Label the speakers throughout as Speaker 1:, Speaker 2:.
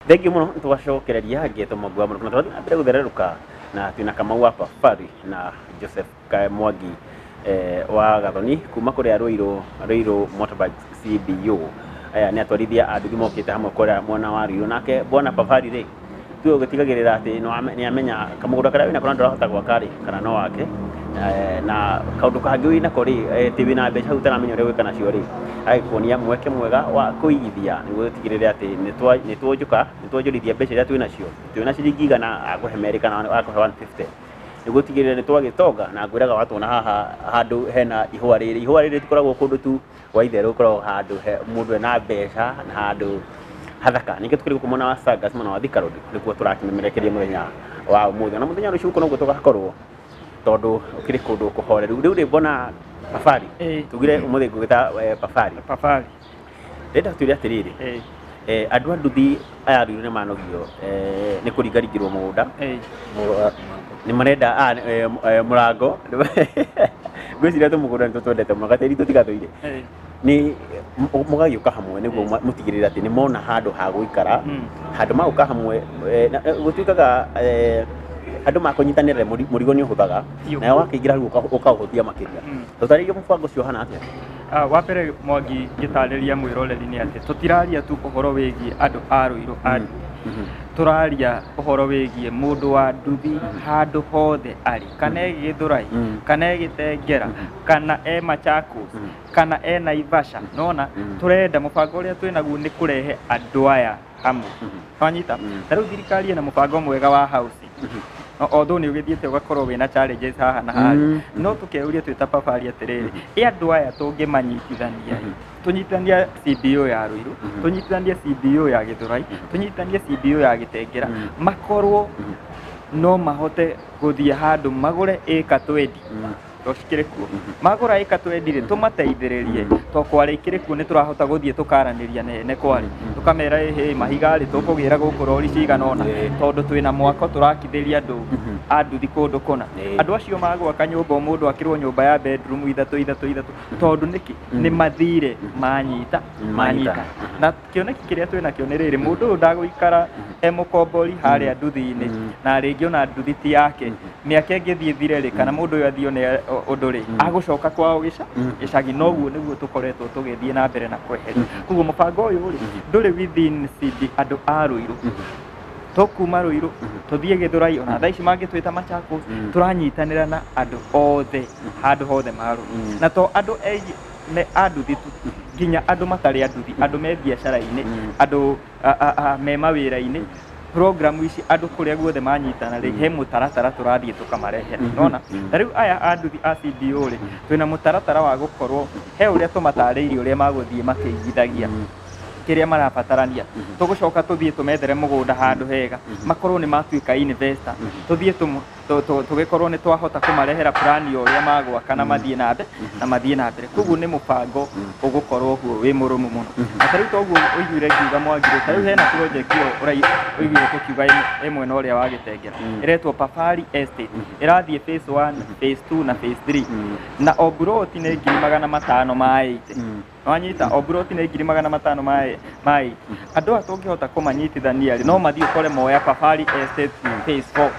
Speaker 1: Thengiũ mũno, nĩtwacokereria ngetho Mwangi wa Mũrũkũ na tũrathiĩ na mbere gũthererũka na twĩna Kamau wa Pafari na Joseph Mwangi wa Gathoni kuma kũrĩa Ruiru, Ruiru Motorbikes CBO. Aya nĩ atwarithia a nduthi mokĩte hamwe kũrĩa mwena wa Ruiru. Nake bwana Pafari rĩ, tuge ũgĩtigagĩrĩra atĩ nĩ amenya kamũgũnda karĩa wĩnako na ndũrahota gwaka rĩ, kana no wake, na kaũndũ kangĩ wĩnako rĩ, atĩ wĩna mbeca hau ũtaramenya ũrĩa ũgwĩka nacio rĩ, agĩkuonia mweke mwega wa kũigithia nĩguo ũtigĩrĩre atĩ nĩ tuonjũka, nĩ tuonjorithia mbeca iria twĩnacio, twĩna ciringi 100 akũhe merĩ kana akũhe 150, nĩguo ũtigĩrĩre nĩ twagĩtonga. Na ngwĩraga watuona haha handũ hena ihũa rĩrĩ, ihũa rĩrĩ rĩtikoragwo kũndũ tu gwa itherũ, gũkoragwo handũ he mũndũ ena mbeca na handũ hathaka. Ningĩ tũkĩrĩ gũkũ mwena wa Sangas, mwena wa Thika Road, nĩkuo tũrakĩmemerekeria mũthenya wa ũmũthĩ, na mũthenya wa rũciũ gũkũ noguo tũgakorwo, tondũ ũkĩrĩ kũndũ kũhoreru. Rĩu rĩ, mbona Pafari, tugire ũmũthĩ ngũgĩta Pafari.
Speaker 2: Pafari.
Speaker 1: Ndĩrenda twĩre atĩrĩrĩ, andũ a nduthi aya Ruiru nĩ manogio nĩ kũringaringĩrwo mũgũnda, nĩ marenda mũrango. Ngwĩciria tũmũgũnda nĩ tũtwendete mũno, gatĩri tũtigathũire. Nĩ mũgagĩũka hamwe nĩguo mũtigĩrĩre atĩ nĩ mona handũ ha gũikara, handũ magũka hamwe, gũtuĩkaga andũ makũnyitanĩra mũrigo nĩ ũhũthaga, nawe wakĩingĩra rĩu ũkaũhũthia makĩria. Tũtarĩrie mũbango ũcio ũhana atĩa?
Speaker 2: Wa mbere, Mwangi, ngĩtarĩria mwĩroreri nĩ atĩ tũtiraria tu ũhoro wĩgiĩ andũ a Ruiru a nduthi, tũraria ũhoro wĩgiĩ mũndũ wa nduthi handũ hothe arĩ, kana e Gĩthũrai, kana e Gĩtengera, kana e Machakos, kana e Naivasha. Nona tũrenda mũbango ũrĩa twĩnaguo nĩ kũrehe andũ aya hamwe, wanyita? Ta rĩu thirikari ĩna mũbango mwega wa housing, no although nĩ ũgĩthiĩte ũgakorwo wĩna challenges haha na harĩa, no tũkeuria twĩ ta Pafari atĩrĩrĩ, ĩ andũ aya tũngĩmanyitithania, tũnyitithanie CBO ya Ruiru, tũnyitithanie CBO ya Gĩthũrai, tũnyitithanie CBO ya Gĩtengera, makorwo no mahote gũthiĩ handũ magũre ĩka 20, to cikĩrĩ kuo, magũra ĩka 20 rĩ, tũmateithĩrĩrie to kware ikĩrĩ kuo, nĩ tũrahota gũthiĩ tũkaranĩria na ene kware, tũkamera ĩhĩ mahiga rĩ, tũkũgĩra gũkũ rori cigana ũna, tondũ twĩna mwako tũrakithĩria andũ a nduthi kũndũ kũna. Andũ acio magwaka nyũmba, o mũndũ akĩrwo nyũmba ya bedroom ithatũ ithatũ ithatũ, tondũ nĩkĩ? Nĩ mathire manyita manyita. Na kĩoneki kĩrĩa twĩ nakĩo nĩ rĩrĩ, mũndũ ũyũ ndagũikara e mũkombori harĩa nduthi-inĩ, na rĩngĩ ona nduthi ti yake. Mĩaka ĩngĩthiĩ ĩthire rĩ, kana mũndũ ũyũ athiĩ one ũndũ rĩ, agũcoka kwao gĩcagi. Noguo nĩguo tũkoretwo tũgĩthiĩ na mbere na kweheria. Koguo mũbango ũyũ rĩ, ndũrĩ within CB andũ a Ruiru, tũkuma Ruiru tũthiĩ Gĩthũrai, ona thaa ici mangĩtwĩta Machakos, tũranyitanĩra na andũ othe handũ hothe marũma, na to andũ egiĩ me a nduthi tu, nginya andũ matarĩ a nduthi, andũ me biacara-inĩ, andũ me mawĩra-inĩ. Program ici, andũ kũrĩa guothe manyitana rĩ, he mũtaratara tũrathiĩ tũkamarehera. Nona ta rĩu aya a nduthi a CBO rĩ, twĩna mũtaratara wa gũkorwo he ũrĩa tũmatarĩirie ũrĩa magũthiĩ makĩigithagia kĩrĩa marabatarania. Tũgũcoka tũthiĩ tũmethere mũgũnda handũ hega, makorwo nĩ matuĩka investor, tũthiĩ tũgĩkorwo nĩ twahota kũmarehera plan ya ũrĩa magwaka na mathiĩ na mbere na mathiĩ na mbere. Koguo nĩ mũbango ũgũkorwo kuo wĩ mũrũmu mũno. Na ta rĩu toguo ũiguire ngiuga, Mwangirĩ, ta rĩu hena project ĩyo ũiguire tũkiuga ĩ mwena ũrĩa wa Gĩtengera, ĩretwo Pafari Estate, ĩrathiĩ phase 1, phase 2 na phase 3, na o buroti nĩ 580,000. Wanyita? O buroti nĩ 500,000 ma 80. Andũ aya tũngĩhota kũmanyitithania rĩ, no mathiĩ ũkore moya Pafari Estate phase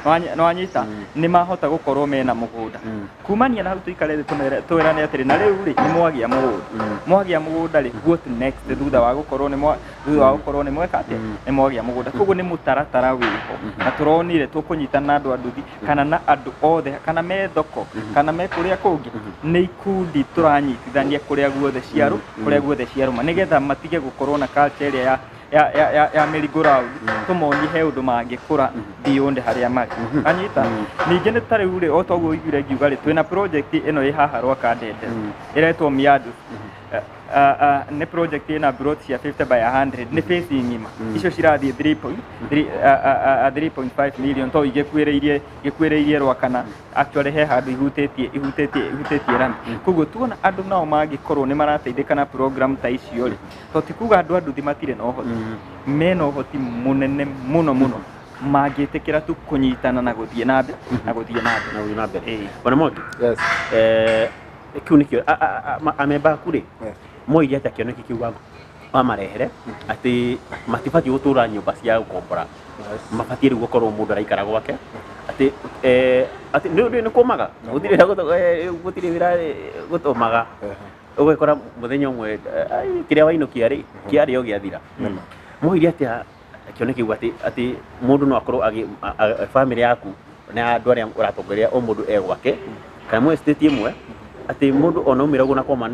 Speaker 2: 4. Nĩwanyita? Nĩ mahota gũkorwo mena mũgũnda. Kumania na hau, tũikare thĩ twĩrane atĩrĩ, na rĩu rĩ, nĩ mwagĩa mũgũnda, mwagĩa mũgũnda rĩ, what next? Thutha wa gũkorwo nĩ mweka atĩa, nĩ mwagĩa mũgũnda. Koguo nĩ mũtaratara wĩho na tũronire tũkũnyitana na andũ a nduthi kana na andũ othe, kana me thoko, kana me kũrĩa kũngĩ. Nĩ ikundi tũranyitithania kũrĩa guothe ciarũ, kũrĩa guothe ciarũma, nĩgetha matige gũkorwo na culture ĩrĩa ya merry go round. Tũmonie he ũndũ mangĩkũra beyond harĩa marĩ. Anyita? Ningĩ nĩ ta rĩu rĩ, o toguo ũiguire ngiuga rĩ, twĩna project ĩno ĩ haha Rwakandende, ĩretwo Miandu. Nĩ project ĩna plot cia 50 by 100, nĩ phase ng'ima. Icio cirathiĩ 3.5 million, to igĩkuĩrĩirie Rwakana. Actually he handũ ihutĩtie rami. Koguo tuona andũ nao mangĩkorwo nĩ marateithĩka na program ta icio rĩ, to ti kuga andũ a nduthi matirĩ na ũhoti, mena ũhoti mũnene mũno mũno mangĩtĩkĩra tu kũnyitana na gũthiĩ na mbere na gũthiĩ na mbere.
Speaker 1: Na gũthiĩ na mbere.
Speaker 2: Ĩĩ.
Speaker 1: Bwana Mwangi,
Speaker 3: Yes.
Speaker 1: Kĩu nĩkĩo amemba aku rĩ, moige atĩa kĩoneki kĩu Wamarehere atĩ matibatiĩ gũtũra nyũmba cia gũkombora, mabatiĩ rĩu gũkorwo mũndũ araikara gwake, atĩ atĩ nĩ kũmaga gũtirĩ wĩra gũtirĩ wĩra gũtũmaga ũgakora mũthenya ũmwe kĩrĩa wainũkia rĩ kĩarĩ o gĩathira. Mwoire atĩa kĩoneki kĩu atĩ mũndũ no akorwo agĩ family yaku na andũ arĩa ũratongoria o mũndũ e gwake kana mwĩ state ĩmwe, atĩ mũndũ ona umĩra ũguo na koma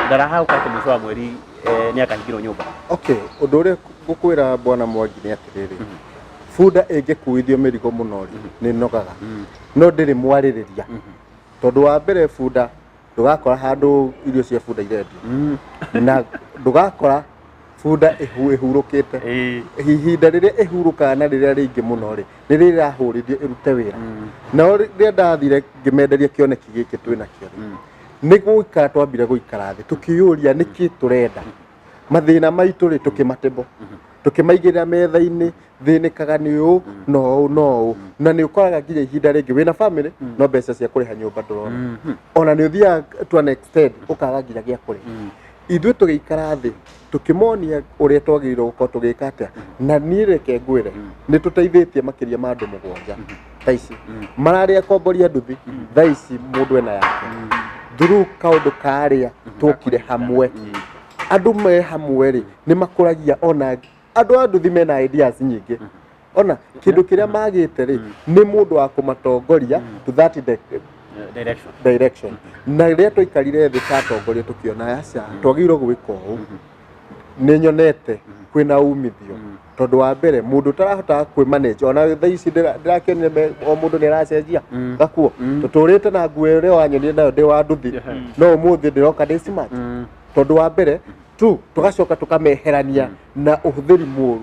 Speaker 1: ndarahauka atĩ mũico wa mweri nĩ akahingĩrwo nyũmba?
Speaker 3: Okay, ũndũ ũrĩa ngũkwĩra, bwana Mwangi, nĩ atĩrĩrĩ, bunda ĩngĩkuithio mĩrigo mũno rĩ, nĩ nogaga, no ndĩrĩ mwarĩrĩria, tondũ wa mbere bunda ndũgakora handũ irio cia bunda irendio na ndũgakora bunda ĩhurũkĩte. Ihinda rĩrĩa ĩhurũkaga na rĩrĩa rĩingĩ mũno rĩ, nĩ rĩrĩa ĩrahũrithio ĩrute wĩra. Nao rĩrĩa ndathire ngĩmenderia kĩoneki gĩkĩ twĩnakĩo rĩ, nĩ gũikara twambire gũikara thĩ tũkĩyũria nĩkĩ tũrenda, mathĩna maitũ rĩ, tũkĩmatebo tũkĩmaigĩrĩra metha-inĩ, thĩnĩkaga nĩ ũũ na ũũ na ũũ, na nĩ ũkoraga nginya ihinda rĩngĩ wĩna family no mbeca cia kũrĩha nyũmba ndũrona, ona nĩ ũthiaga to an extent ũkaga nginya gĩa kũrĩa. Ithuĩ tũgĩikara thĩ tũkĩmonia ũrĩa twagĩrĩirwo gũkorwo tũgĩka atĩa, na niĩ reke ngwĩre nĩ tũteithĩtie makĩria ma andũ 7 thaa ici mararĩ akomboria nduthi, thaa ici mũndũ ena yake through kaũndũ karĩa twokire hamwe. Andũ me hamwe rĩ, nĩ makũragia, ona andũ a nduthi mena ideas nyingĩ, ona kĩndũ kĩrĩa magĩte rĩ, nĩ mũndũ wa kũmatongoria to that
Speaker 1: direction.
Speaker 3: Direction. Na rĩrĩa twaikarire thĩ ta atongoria tũkĩona aca twagĩrĩirwo gwĩka ũũ, nĩ nyonete kwĩna umithio, tondũ wa mbere mũndũ ũtarahotaga kwĩ manage, ona thaa ici ndĩrakĩonire o mũndũ nĩ aracenjia gakuo. Tũtũrĩte na nguo ĩrĩa wanyonire nayo ndĩ wa nduthi, no ũmũthĩ ndĩroka ndĩ smart, tondũ wa mbere tu tũgacoka tũkameherania na ũhũthĩri mũru.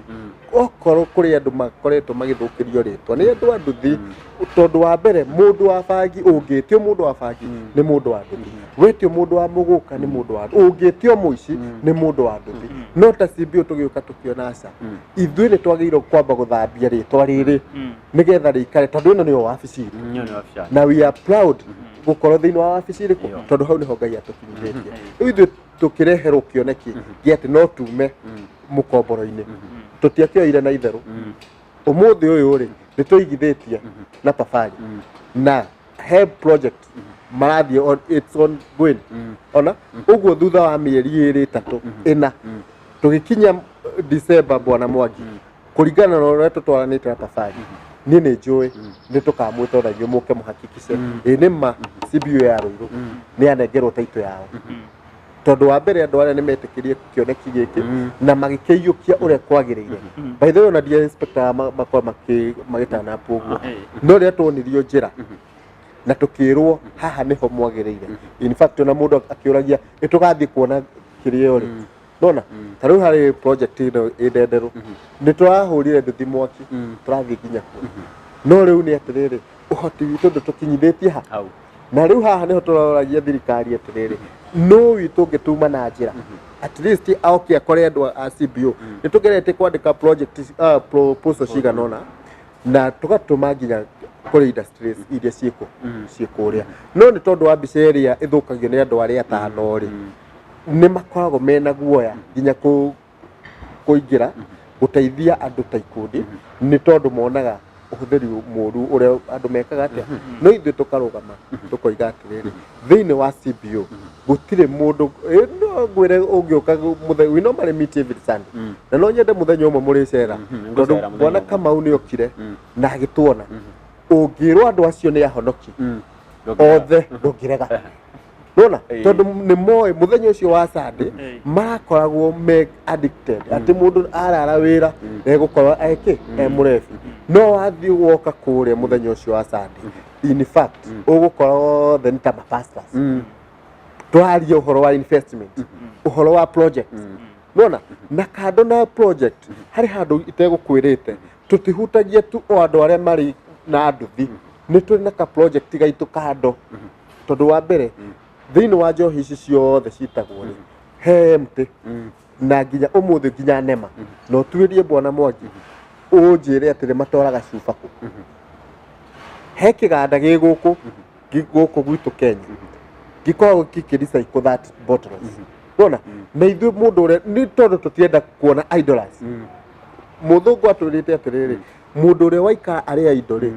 Speaker 3: Okorwo kũrĩ andũ makoretwo magĩthũkĩrio rĩtwa nĩ andũ a nduthi, tondũ wa mbere mũndũ wa bangi ũngĩtio mũndũ wa bangi nĩ mũndũ wa nduthi, wetio mũndũ wa mũgũka nĩ mũndũ wa ũngĩtio mũici nĩ mũndũ wa nduthi. No ta CBO tũgĩũka tũkĩona aca, ithuĩ nĩ twagĩrĩirwo kwamba gũthambia rĩtwa rĩrĩ nĩgetha rĩikare, tondũ ĩno nĩyo wabici itũ.
Speaker 1: Hiyo nĩ wabici.
Speaker 3: Na we are proud gũkorwo thĩinĩ wa wabici ĩrĩkũ, tondũ hau nĩho Ngai atũkinyithĩtie. Rĩu ithuĩ tũkĩreherwo kĩoneki gĩa atĩ no tume mũkomboro-inĩ, tũtiakĩoire na itherũ. Ũmũthĩ ũyũ rĩ, nĩ tũigithĩtie na Pafari na he project marathiĩ on, it's ongoing. Ona ũguo thutha wa mĩeri 2, 3, 4, tũgĩkinya December, bwana Mwangi, kũringana na ũrĩa tũtwaranĩte na Pafari, niĩ nĩ njũĩ nĩ tũkamwĩta ona inyuĩ mũke mũhakikice ĩ nĩ ma CBO ya Rũirũ nĩ yanengerwo taito yao, tondũ wa mbere andũ arĩa nĩ metĩkĩrie kĩoneki gĩkĩ na magĩkĩiyũkia ũrĩa kwagĩrĩire. By the way, ona dia inspector makorwo magĩtana ũguo, no rĩrĩa tuonirio njĩra na tũkĩrwo haha nĩho mwagĩrĩire, in fact ona mũndũ akĩũragia ĩ tũgathiĩ kuona kĩrĩa rĩ, nona ta rĩu harĩ project ĩno ĩ Ndenderũ, nĩ tũrahũrire nduthi mwaki, tũrathiĩ nginya kuo, no rĩu nĩ atĩrĩrĩ, ũhoti witũ ndũtũkinyithĩtie ha
Speaker 1: hau.
Speaker 3: Na rĩu haha nĩho tũroragia thirikari atĩrĩrĩ, no witũ ũngĩtuma na njĩra at least aoke akore andũ a CBO. Nĩ tũgeretie kwandĩka project, proposal cigana ũna na tũgatũma nginya kũrĩ industries iria ciĩkũ ciĩ kũrĩa, no nĩ tondũ wa mbica ĩrĩa ĩthũkagio nĩ andũ arĩa atano rĩ, nĩ makoragwo mena guoya nginya kũingĩra gũteithia andũ ta ikundi, nĩ tondũ monaga ũhũthĩri mũru ũrĩa andũ mekaga atĩa. No ithuĩ tũkarũgama tũkoiga atĩrĩrĩ, thĩinĩ wa CBO gũtirĩ mũndũ no ngwĩre ũngĩũka mũthenya, we normally meet every Sunday, na no nyende mũthenya ũmwe mũrĩcera, tondũ
Speaker 1: Ngũcera mũthenya
Speaker 3: bwana
Speaker 1: ũmwe.
Speaker 3: Kamau nĩ okire na agĩtuona. Ũngĩrwo andũ acio nĩ ahonoki othe, ndũngĩrega nona, tondũ nĩ moĩ mũthenya ũcio wa Sunday marakoragwo me addicted atĩ mũndũ arara wĩra egũkorwo eke e mũrebi, no wathiĩ woka kũrĩa mũthenya ũcio wa Sunday, in fact ũgũkora othe nĩ ta mapastors, tũraria ũhoro wa investment, ũhoro wa project nona. Na kando na project, harĩ handũ itegũkwĩrĩte tũtihutagia tu o andũ arĩa marĩ na nduthi, nĩ tũrĩ na ka project gaitũ kando, tondũ wa mbere thĩinĩ wa njohi ici ciothe citagwo rĩ, he mtĩ na nginya ũmũthĩ nginya nema na ũtuĩrie, bwana Mwangi, ũnjĩre atĩrĩ, matwaraga cuba kũ? He kĩganda gĩ gũkũ gũkũ gwitũ Kenya gĩkoragwo gĩkĩ recycle that bottles. Ndona na ithuĩ mũndũ ũrĩa nĩ tondũ tũtienda kuona idlers. Mũthũngũ atwĩrĩte atĩrĩrĩ, mũndũ ũrĩa waikara arĩ idle rĩ,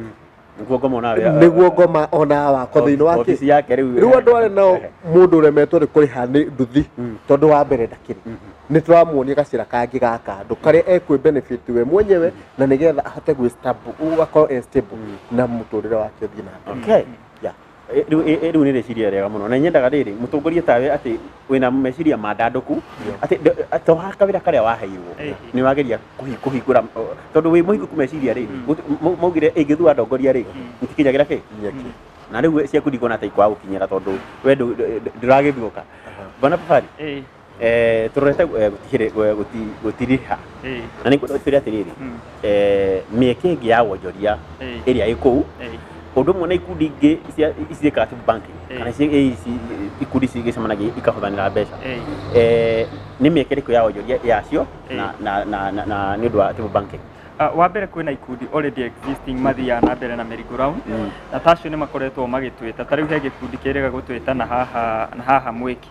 Speaker 1: Nĩguo ngoma onawe.
Speaker 3: Nĩguo ngoma onaga wako thĩinĩ wake.
Speaker 1: Obici yake rĩu.
Speaker 3: Rĩu andũ arĩa nao mũndũ ũremetwo nĩ kũrĩha nĩ nduthi, tondũ wa mbere ndakĩrĩ, nĩ tũramuonia gacĩra kangĩ ga kando karĩa ekwĩ benefit we mwenyewe na nĩgetha ahote gwĩ stable, akorwo e stable na mũtũrĩre wake ũthiĩ na mbere.
Speaker 1: Okay.
Speaker 3: Yeah.
Speaker 1: Rĩu nĩ rĩciria rĩega mũno na nyendaga rĩrĩ mũtongoria tawe atĩ wĩna meciria mandandũku atĩ to kawĩra karĩa waheirwo nĩ wageria kũhingũra tondũ wĩ mũhingũku meciria rĩ, maugire ĩngĩthua ndongoria rĩ itikinyagĩra kĩ
Speaker 3: Nyeki.
Speaker 1: Na rĩu ciaku ndikuona ta ikwaga gũkinyĩra tondũ we ndũragĩthuũka bwana Pafari. Tũrorete gũtiriha na nĩ ngwenda ũtwĩre atĩrĩrĩ, mĩeke ĩngĩ ya wonjoria ĩrĩa ĩ kũu, ũndũ ũmwe na ikundi ingĩ cia ciĩkaga table banking kana ici ikundi cigĩcemanagia ikahũthanĩra mbeca, nĩ mĩeke ĩrĩkũ ya wonjoria yacio na nĩ ũndũ wa table banking?
Speaker 2: Wa mbere kwĩna ikundi already existing mathiaga na mbere na merry-go round, na ta acio nĩ makoretwo magĩtwĩta. Ta rĩu he gĩkundi kĩrĩga gũtwĩta na haha mwĩki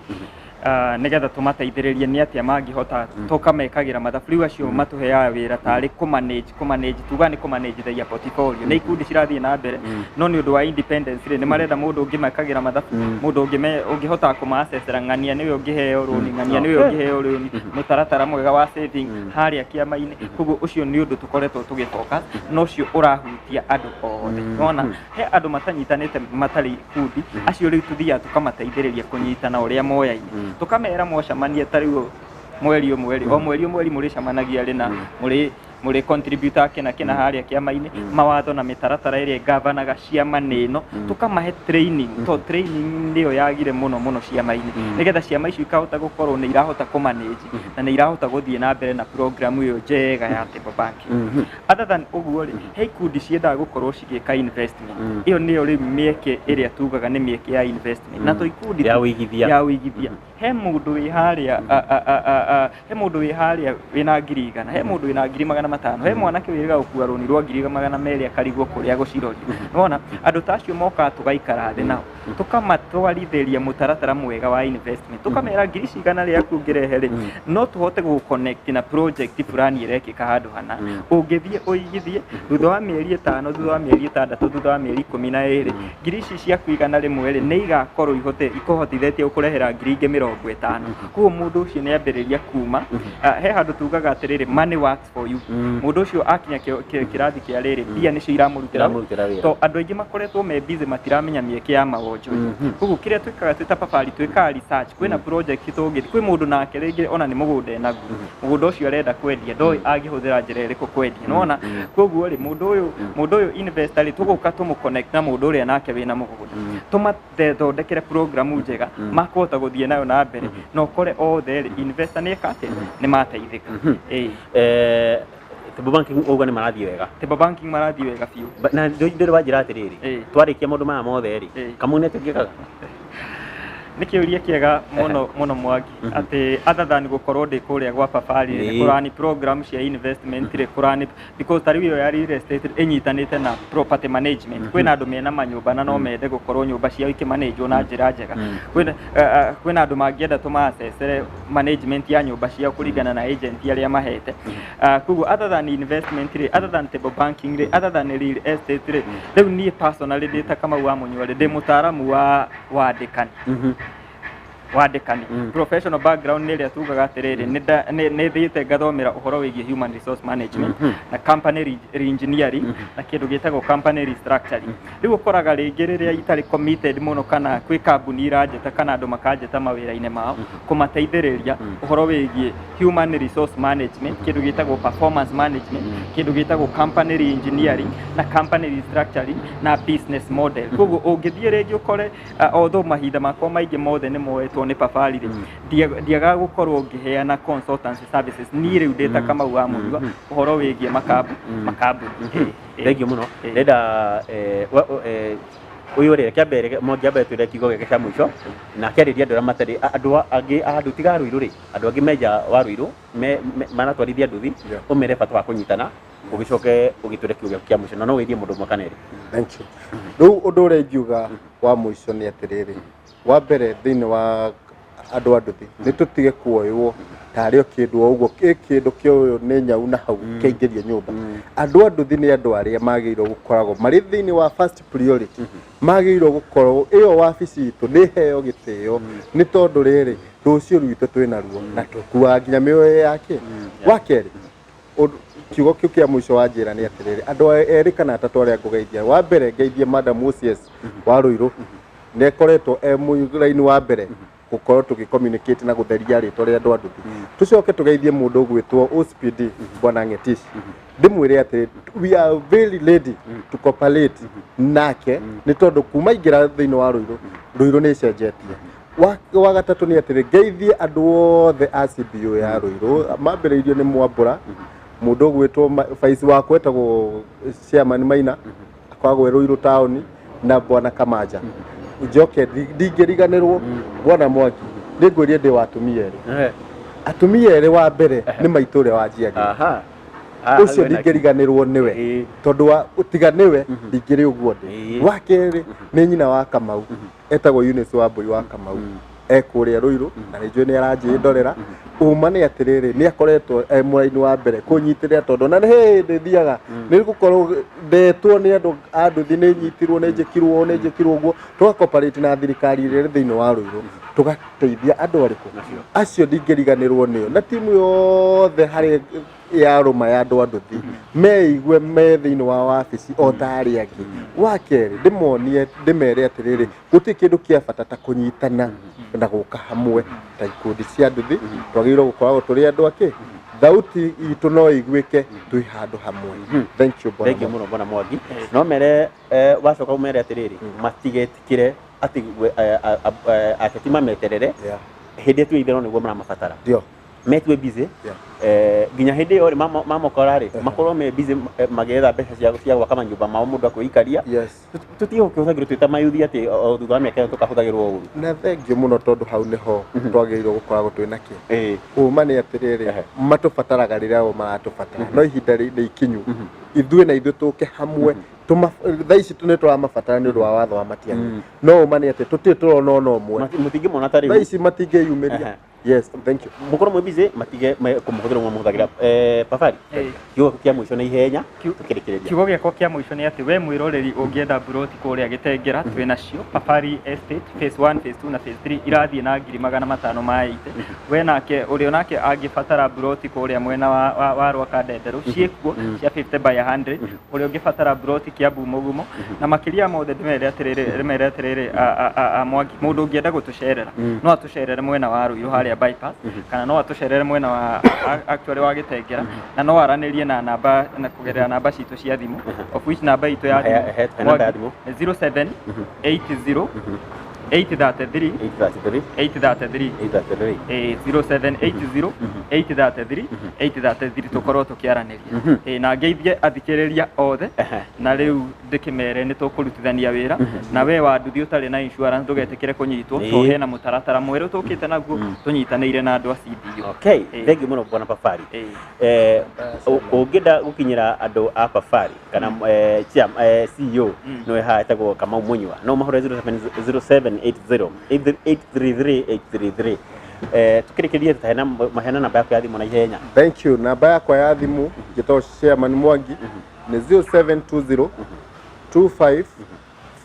Speaker 2: nĩgetha tũmateithĩrĩrie nĩ atĩa mangĩhota tũkamekagĩra mathabu. Rĩu acio matũheaga wĩra tarĩ kũmanage, tuga nĩ kũmanage their portfolio. Nĩ ikundi cirathiĩ na mbere, no nĩ ũndũ wa independence rĩ, nĩ marenda mũndũ ũngĩmekagĩra mathabu, mũndũ ũngĩhota kũmaacecera ng'ania nĩwe ũngĩheo rũni, ng'ania nĩwe ũngĩheo rũni, mũtaratara mwega wa saving harĩa kĩama-inĩ. Koguo ũcio nĩ ũndũ tũkoretwo tũgĩfocus na ũcio ũrahutia andũ othe. Nona he andũ matanyitanĩte matarĩ ikundi, acio rĩu tũthiaga tũkamateithĩrĩria kũnyitana ũrĩa moyaine, tũkamera mwacemania ta rĩu mweri ũmwe rĩ, o mweri o mweri mũrĩcemanagia rĩ, na mũrĩ contributor kĩna kĩna harĩa kĩama-inĩ, mawatho na mĩtaratara ĩrĩa ĩgavanaga ciama nĩ ĩno. Tũkamahe training, to training nĩyo yagire mũno mũno ciama-inĩ, nĩgetha ciama icio ikahota gũkorwo nĩ irahota kũmanage na nĩ irahota gũthiĩ na mbere na program ĩyo njega ya table banking. Other than ũguo rĩ, he ikundi ciendaga gũkorwo cigĩka investment. Ĩyo nĩyo rĩu mĩeke ĩrĩa tugaga nĩ mĩeke ya investment na to ikundi
Speaker 1: Ya ũigithia.
Speaker 2: Ya ũigithia. He mũndũ wĩ harĩa he mũndũ wĩ harĩa wĩna 100,000, he mũndũ wĩna 500,000, he mwanake wĩrĩga gũkua rũni rwa 200,000 akarigwo kũrĩa gũciroria. Nĩwona andũ ta acio mokaga tũgaikara thĩ nao tũkamatwarithĩria mũtaratara mwega wa investment, tũkamera ngiri cigana rĩaku ũngĩrehe rĩ, no tũhote gũconnect na project fulani ĩrekĩka handũ hana, ũngĩthiĩ ũigithie, thutha wa mĩeri 5, thutha wa mĩeri 6, thutha wa mĩeri 12, ngiri ici ciaku 100 rĩ, nĩ igakorwo ihote ikũhotithĩtie gũkũrehera ngiri ingĩ 50. Koguo mũndũ ũcio nĩ ambĩrĩria kuma. He handũ tugaga atĩrĩrĩ, money works for you. Mũndũ ũcio akinya kĩrathi kĩa rĩrĩ, mbia nĩcio iramũrutĩra
Speaker 1: Iramũrutĩra wĩra.
Speaker 2: To andũ aingĩ makoretwo me busy matiramenya mĩeke ya mawonjoria. Koguo kĩrĩa twĩkaga twĩ ta Pafari, twĩkaga research. Kwĩna project tũngĩ, kwĩ mũndũ nake rĩngĩ ona nĩ mũgũnda enaguo, mũgũnda ũcio arenda kwendia, ndoĩ angĩhũthĩra njĩra ĩrĩkũ kwendia. Nĩwona koguo rĩ, mũndũ ũyũ investor rĩ, tũgũka tũmũ na mũndũ ũrĩa nake wĩna mũgũnda, tũmathondekere program njega makũhota gũthiĩ nayo na mbere, na ũkore othe rĩ, investor nĩ eka atĩa, nĩ mateithĩka. Ĩĩ.
Speaker 1: Table banking ũguo nĩ marathiĩ wega?
Speaker 2: Table banking marathiĩ wega biũ.
Speaker 1: Na ndĩrĩ wanjĩra atĩrĩrĩ, twarĩkia maũndũ maya mothe rĩ, kamau nĩ atĩa
Speaker 2: Nĩ kĩũria kĩega mũno mũno Mwangi, atĩ other than gũkorwo ndĩ kũrĩa gwa Pafari rĩ, kũrani program cia investment rĩ, kũrani because ta rĩu ĩyo ya real estate ĩnyitanĩte na property management. Kwĩna andũ mena manyũmba na no mende gũkorwo nyũmba ciao ikĩmanĩnjwo na njĩra njega. Kwĩna andũ mangĩenda tũmaacecere management ya nyũmba ciao kũringana na agent arĩa mahete. Koguo other than investment rĩ, other than table banking rĩ, other than real estate rĩ, rĩu niĩ personally ndĩ ta Kamau wa Mũnyua rĩ, ndĩ mũtaaramu wa wandĩkani, wandĩkani. Professional background nĩ ĩrĩa tugaga atĩrĩrĩ, nĩ thiĩte ngathomera ũhoro wĩgiĩ human resource management na company reengineering na kĩndũ gĩtagwo company restructuring. Rĩu ũkoraga rĩngĩ rĩrĩa itarĩ committed mũno kana kwĩ kambuni iranjĩta kana andũ makanjĩta mawĩra-inĩ mao kũmateithĩrĩria ũhoro wĩgiĩ human resource management, kĩndũ gĩtagwo performance management, kĩndũ gĩtagwo company reengineering na company restructuring na business model. Koguo ũngĩthiĩ rĩngĩ ũkore, although mahinda makwa maingĩ mothe nĩ moetwo nĩ Pafari rĩ, ndiagaga gũkorwo ngĩheana consultancy services niĩ rĩu ndĩ ta Kamau wa Mũnyua ũhoro wĩgiĩ makambuni.
Speaker 1: Thank you mũno. Ndĩrenda ũyũ rĩ, kĩambe Mwangi ambe twĩre kiugo gĩake kĩa mũico na akĩarĩria andũ arĩa matarĩ andũ angĩ a andũ tiga Ruiru rĩ, andũ angĩ menja wa Ruiru maratwarithia nduthi, ũmere bata wa kũnyitana, ũgĩcoke ũgĩtwĩre kiugo gĩaku kĩa mũico na no wĩrie mũndũ ũmwe kana erĩ.
Speaker 3: Thank you. Rĩu ũndũ ũrĩa ingiuga wa mũico nĩ atĩrĩrĩ, wa mbere thĩinĩ wa Andũ a nduthi nĩ tũtige kuoywo tarĩ o kĩndũ o ũguo, kĩ kĩndũ kĩoywo nĩ nyau na hau kĩaingĩrio nyũmba. Andũ a nduthi nĩ andũ arĩa magĩrĩirwo gũkoragwo marĩ thĩinĩ wa first priority, magĩrĩirwo gũkorwo ĩyo wabici itũ nĩ heo gĩtĩo, nĩ tondũ rĩrĩ rũciũ rwitũ twĩ naruo na tũkuaga nginya mĩoyo yake. Wa kerĩ, kiugo kĩu kĩa mũico wa njĩra nĩ atĩrĩrĩ, andũ erĩ kana atatũ arĩa ngũgeithia. Wa mbere, ngeithie Madam OCS wa Ruiru, nĩ akoretwo e mũraini wa mbere gũkorwo tũgĩ communicate na gũtheria rĩtwa rĩa andũ a nduthi. Tũcoke tũgeithie mũndũ ũgwĩtwo OCPD Bwana Ng'etish, ndĩmwĩre atĩ we are very ready to cooperate nake, nĩ tondũ kuma ingĩra thĩinĩ wa Ruiru, Ruiru nĩ ĩcenjetie. Wa gatatũ nĩ atĩrĩ, ngeithie andũ othe a CBO ya Ruiru, mambĩrĩirio nĩ Mwambũra, mũndũ ũgwĩtwo baici wakwa etagwo chairman Maina, akoragwo e Ruiru taũni, na Bwana Kamanja. Njoke ndingĩriganĩrwo, Bwana Mwangi, nĩ ngwĩrie ndĩ wa atumia erĩ. Atumia erĩ, wa mbere nĩ maitũ ũrĩa wanjiarire. Ũcio ndingĩriganĩrwo nĩwe, tondũ wa tiga nĩwe ndingĩrĩ ũguo ndĩ. Wa kerĩ nĩ nyina wa Kamau, etagwo Eunice wa Mbui wa Kamau, e kũrĩa Ruiru, na nĩ njũĩ nĩ aranjĩndorera. Ũma nĩ atĩrĩrĩ, nĩ akoretwo e mũraini wa mbere kũnyitĩrĩra, tondũ na nĩ hĩndĩ thiaga nĩ gũkorwo ndetwo nĩ andũ a nduthi, nĩ nyitirwo, nĩ njĩkirwo, nĩ njĩkirwo ũguo, tũga cooperate na thirikari ĩrĩa ĩrĩ thĩinĩ wa Ruiru, tũgateithia andũ arĩkũ acio. Ndingĩriganĩrwo nĩo na timu yothe harĩ ya rũma ya andũ a nduthi, meigue me thĩinĩ wa wabici o ta arĩa angĩ. Wa kerĩ, ndĩmonie, ndĩmere atĩrĩrĩ, gũtirĩ kĩndũ kĩa bata ta kũnyitana na gũka hamwe ta ikundi cia nduthi. Twagĩrĩirwo gũkoragwo tũrĩ andũ akĩ thauti itũ no iguĩke twĩ handũ hamwe. Thank you, Bwana.
Speaker 1: Thank you mũno, Bwana Mwangi. No mere wacoka ũmere atĩrĩrĩ, matigetikĩre atĩ ateti mameterere hĩndĩ ĩtu ithero nĩguo maramabatara.
Speaker 3: Ndio.
Speaker 1: Metue busy nginya hĩndĩ ĩyo rĩ mamokora rĩ, makorwo me busy magĩetha mbeca cia gwaka manyũmba mao mũndũ akwĩikaria. Tũtige gũkĩhũthagĩrwo twĩ ta mayuthi atĩ o thutha wa mĩaka ĩyo tũkahũthagĩrwo ũru.
Speaker 3: Na thank you mũno, tondũ hau nĩho twagĩrĩirwo gũkoragwo twĩ nakĩ. Ũma nĩ atĩrĩrĩ, matũbataraga rĩrĩa o maratũbatara, no ihinda nĩ ikinyu ithuĩ na ithuĩ tũke hamwe. Thaa ici nĩ tũramabatara nĩ ũndũ wa watho wa Matiang'i, no ũma nĩ atĩ tũtirĩ tũrona ona ũmwe.
Speaker 1: Mũtingĩmona ta
Speaker 3: thaa
Speaker 1: rĩu.
Speaker 3: Ici matingĩyumĩria. Yes, thank you.
Speaker 1: Mũkorwo mwĩ busy, matige kũmũhũthĩra ũguo mũhũthagĩra. Pafari, kiugo kĩa mũico na ihenya tũkĩrĩkĩrĩria.
Speaker 2: Kiugo gĩakwa kĩa mũico nĩ atĩ we mwĩroreri ũngĩenda mburoti kũrĩa Gĩtengera, twĩ nacio Pafari Estate phase 1, phase 2 na phase 3, irathiĩ na 580,000. We nake ũrĩa nake angĩbatara mburoti kũrĩa mwena wa Rwaka Ndenderũ, ciĩkuo cia 50 by 100. Ũrĩa ũngĩbatara mburoti Kiambu Mũgumo, na makĩria mothe ndĩmere atĩrĩrĩ, a Mwangi, mũndũ ũngĩenda gũtũcerera no atũcerere mwena wa Ruiru harĩa bypass, kana no atũcerere mwena wa actually wa Gĩtengera, na no aranĩrie na namba na kũgerera namba citũ cia thimũ, of which namba itũ ya thimũ,
Speaker 1: He namba ya thimũ.
Speaker 2: 0780 833
Speaker 1: 833
Speaker 2: 833.
Speaker 1: 833.
Speaker 2: 0780 833 833, tũkorwo tũkĩaranĩria. Na ngeithie athikĩrĩria othe, na rĩu ndĩkĩmere nĩ tũkũrutithania wĩra na we wa nduthi ũtarĩ na insurance, ndũgetĩkĩre kũnyitwo, tondũ hena mũtaratara mwerũ tũkĩte naguo tũnyitanĩire na andũ a CBO.
Speaker 1: Okay, thank you mũno, Bwana Pafari. Ũngĩenda gũkinyĩra andũ a Pafari kana CEO, nĩwe haha etagwo Kamau Munyua, no mahũre 0780 833 833. Tukĩrĩkĩrie, tũheana maheana namba yaku ya thimũ na ihenya.
Speaker 3: Thank you. Namba yakwa ya thimũ njĩtagwo chairman Mwangi, nĩ 0720 25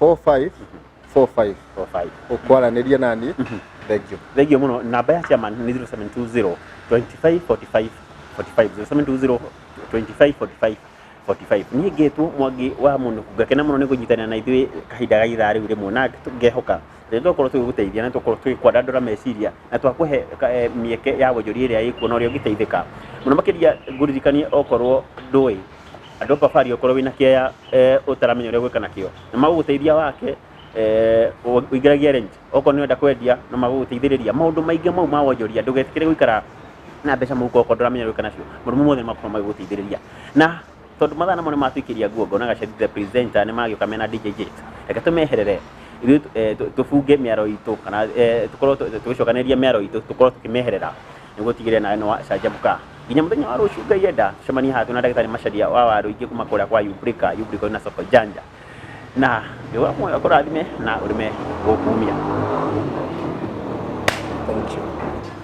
Speaker 3: 45 45.
Speaker 1: 45.
Speaker 3: Ũkwaranĩria naniĩ. Thank you.
Speaker 1: Thank you mũno. Namba ya chairman nĩ 0720 25 45 45, 0720 25 45 45. Niĩ ngĩtwo Mwangi wa Mũnũku, ngakena mũno nĩ kũnyitanĩra na ithuĩ kahinda ga ithaa rĩu rĩmwe, na ngehoka rĩrĩa twakorwo tũgĩgũteithia na twakorwo tũgĩkwandandũra meciria na twakũhe mĩeke ya wonjoria ĩrĩa ĩkuo na ũrĩa ũngĩteithĩka mũno makĩria. Ngũririkanie, okorwo ndũĩ andũ a Pafari, okorwo wĩna kĩaya ũtaramenya ũrĩa gwĩka nakĩo, nĩ magũgũteithia wake ũingĩragie rent, okorwo nĩ ũrenda kwendia no magũgũteithĩrĩria maũndũ maingĩ mau ma wonjoria. Ndũgetĩkĩre gũikara na mbeca mũhuko okorwo ndũramenya gwĩka nacio. Maũndũ mau mothe nĩ makorwo magĩgũteithĩrĩria, na tondũ mathaa namo nĩ matũikĩria nguo, ngona Gaceri the presenter nĩ magĩũka mena DJ Jake. Reke tũmeherere ithuĩ, tũbunge mĩaro itũ kana tũkorwo tũgĩcokanĩrĩria mĩaro itũ, tũkorwo tũkĩmeherera nĩguo tigĩrĩre nawe nĩ wacanjamũka nginya mũthenya wa rũciũ. Ngai enda, tũcemanie haha twĩna ndagĩtarĩ Macharia wa waru ingĩ kuma kũrĩa kwa Yubrika, Yubrika na soko janja, na Ngai wa muoyo akũrathime na ũrĩme gũkumia.
Speaker 3: Thank you.